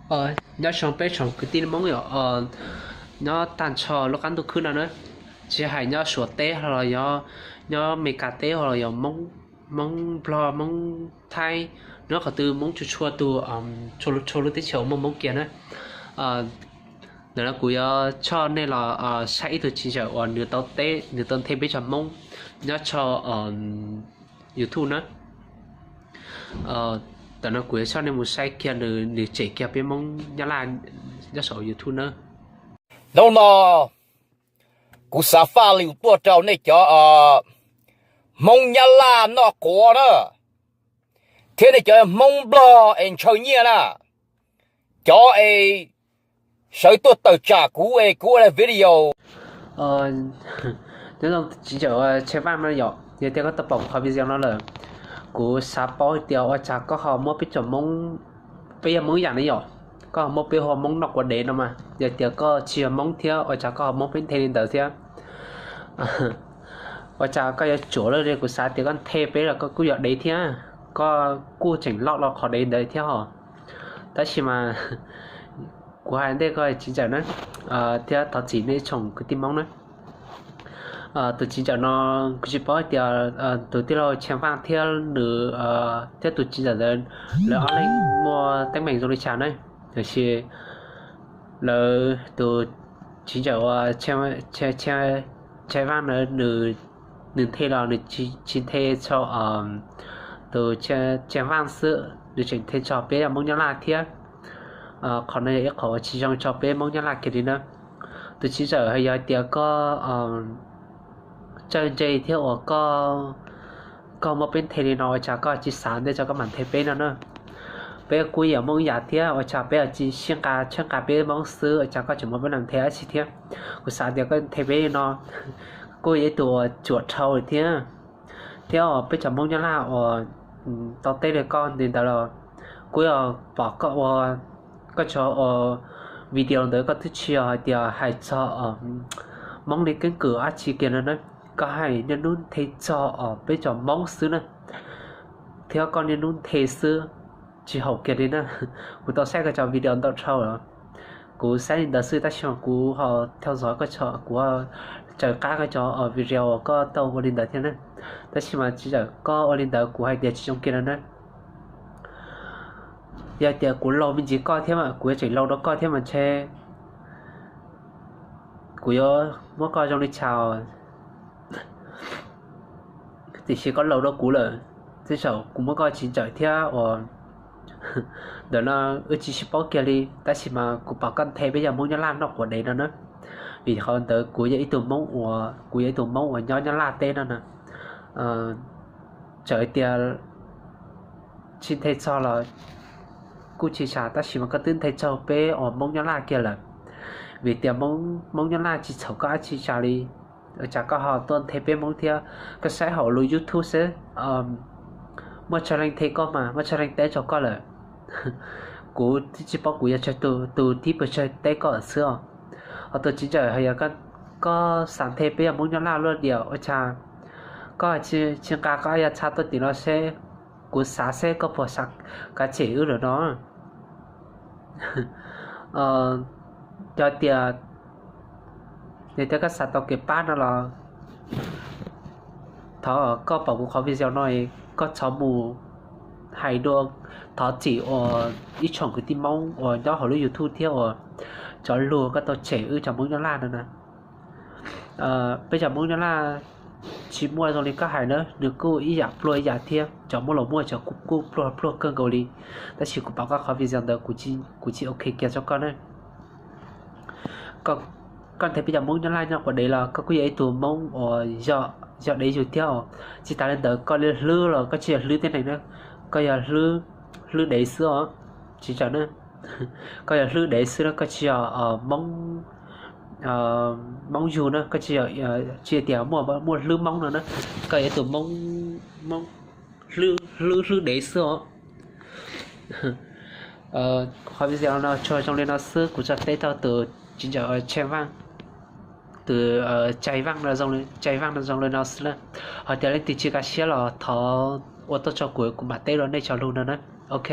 Nyob zoo peb tsoom kwv tij Hmoob yom, nyob tag nrho lub qab ntuj khwb no na, tsis hais nyob Suav teb los yog nyob Meskas teb los yog Hmoob Nplog, Hmoob Thaib, nyob qhov twg Hmoob txhua txhua tus, txhua lub teb chaws uas muaj Hmoob kiag na. Ntawm no kuv yuav coj nej los saib ib tug txiv ntxawm uas nws tau teb, nws tau nthe peb cov Hmoob nyob rau YouTube na. Tam no kuv yuav coj nej mus saib kiag nws, nws tsem kiag peb Hmoob Nyab Laj nyob saum YouTube na. Hnub no kuv xav faj lus tuaj rau nej cov Hmoob Nyab Laj noj quav na, thiab nej cov Hmoob Nplog es ntshaw nyiaj na, cov es sawv tuaj tawm tsam kuv es kuv ua video. Nyob zoo txiv ntxawm Tsheej Vaj no yom, yog tias koj tau pom kuv qhov video no lawm, kuv xav paub hais tias ua cas koj ho muab peb cov Hmoob, peb yog Hmoob yam ne yom, koj ho muab peb hu ua Hmoob noj quav dev no mas, yog tias koj tsis yog Hmoob thiab ua cas koj ho muab peb nthe li ntawd thiab? Ua cas koj yuav tsuam luaj li? Kuv xav tias koj nthe peb los koj kuj yog dev thiab, koj kuj tseem loj los qhov dev ntawd thiab hos. Tab sis mas kuv hais ntej koj txiv ntxawm na, thiab thov txim nej tsoom kwv tij Hmoob na. Tus txiv ntxawm no kuv tsis paub hais tias tus tij laug Tsheej Vaj thiab nws, thiab tus txiv ntxawm ntawd lawv ob leeg muaj teeb meem zoo li cas na. Tiam sis lawv tus txiv ntxawm uas Tsheej Vaj na, nws nthe los nws tsis nthe txog tus Tsheej Vaj xwb, nws tseem nthe txog peb Hmoob Nyab Laj thiab. Qhov no yog ib qho uas tsis zoo txog peb Hmoob Nyab Laj kiag li na. Tus txiv ntxawm, yog tias koj txawj ntse thiab uas koj muab peb nthe li no ua cas koj tsis xav ntej tso koj mam nthe peb no na? Peb kuj yog Hmoob yam thiab ua cas peb tsis sib nqa tshawb nqa peb Hmoob xwb ua cas koj tseem muab peb no nthe dab tsi thiab? Kuv xav tias koj nthe peb li no kuj yog ib tug uas tsuam dhau thiab. Thiab peb cov Hmoob Nyab Laj uas tau teb li koj li ntawd los kuv yog pom koj ua, koj cov video ntawd koj twb tsis yog hais tias hais txog Hmoob li keeb kwm dab tsi kiag no na, koj hais niaj hnub nthe txog peb cov Hmoob xwb na, thiab koj niaj hnub nthe xwb, tsis haum kiag li na. Kuv tau saib koj cov video ntau dhau lawm, kuv saib li ntawd xwb tab sis mas kuv ho thau zov koj, kuv tsaws qab koj cov video uas koj tau ua li ntawd thiab na. Tab sis mas tsis txawm koj ua li ntawd kuv hais tias tsis zoo kiag no na. Yog tias kuv laus me ntsis koj thiab mas kuv yuav tseem laus dua koj thiab mas ntshe kuv yuav muab koj zoo li cas. Tiam sis koj laus dua kuv lawm, tej zaum kuv muab koj tsis ntxawm thiab uas ntawm no wb tsis sib paub kiag li, tab sis mas kuv pom koj nthe peb yog Hmoob Nyab Laj noj quav dev no na. Vim qhov ntawd kuv yog ib tug Hmoob uas, kuv yog ib tug Hmoob uas nyob Nyab Laj teb no na. Txawm tias tsis nthe txog los kuj tsis tshua, tab sis mas koj twb nthe txog peb uas Hmoob Nyab Laj kiag lawm. Vim tias Hmoob Nyab Laj tsis txhaum koj dab tsi tshua li, ua cas koj ho tuaj nthe peb Hmoob thiab? Koj saib hauv lub YouTube xwb, muaj tsawg leej nthe koj mas, muaj tsawg leej teb rau koj lawm. Kuv twb tsis paub kuv yog tsawg tus, tus thib pes tsawg teb koj xwb os. Ho tus txiv ntxawm, yog koj xav nthe peb yog Hmoob Nyab Laj luaj diam ua cas koj tsis nqa koj yog txha tuaj tim no seb, kuv xav seb koj puas xav kav tsem wb lawm no. Yog tias, yog tias koj xav tau kev pab no los thov koj pom kuv qhov video no, koj txhob mus hais dua, thov txim uas ib tsoom kwv tij Hmoob uas nyob hauv lub YouTube thiab uas cov lus koj tau tsem wb cov Hmoob Nyab Laj no na. Peb cov Hmoob Nyab Laj tsis muaj zoo li koj hais na, nws kuj ib yam pluag ib yam thiab, cov muaj los muaj, cov kuj pluag pluag kawg nkaus li. Tab sis kuv pom koj qhov video ntawd kuv tsis ok kiag rau koj na. Koj nthe peb cov Hmoob Nyab Laj nyob quav dev los koj kuj yog ib tug Hmoob uas yog dev yug thiab os. Tsis tas li ntawd koj li hlwb los koj tsis yog hlwb tib neeg na, koj yog hlwb dev xwb os. Tsis tawm na, koj yog hlwb dev xwb na, koj tsis yog Hmoob, Hmoob yug na, koj tsis yog, tsis tias muaj, muaj hlwb Hmoob no na, koj yog ib tug Hmoob, Hmoob hlwb, hlwb dev xwb os. Qhov video no tsuas zoo li no xwb, kuv tso teb rau tus txiv ntxawm Tsheej Vaj, tus Tsheej Vaj no zoo li no xwb na. Ho tias leej twg tsis nkag siab los thov ua tuaj tso kuv, kuv mam teb rau nej cov lus no na. Ok.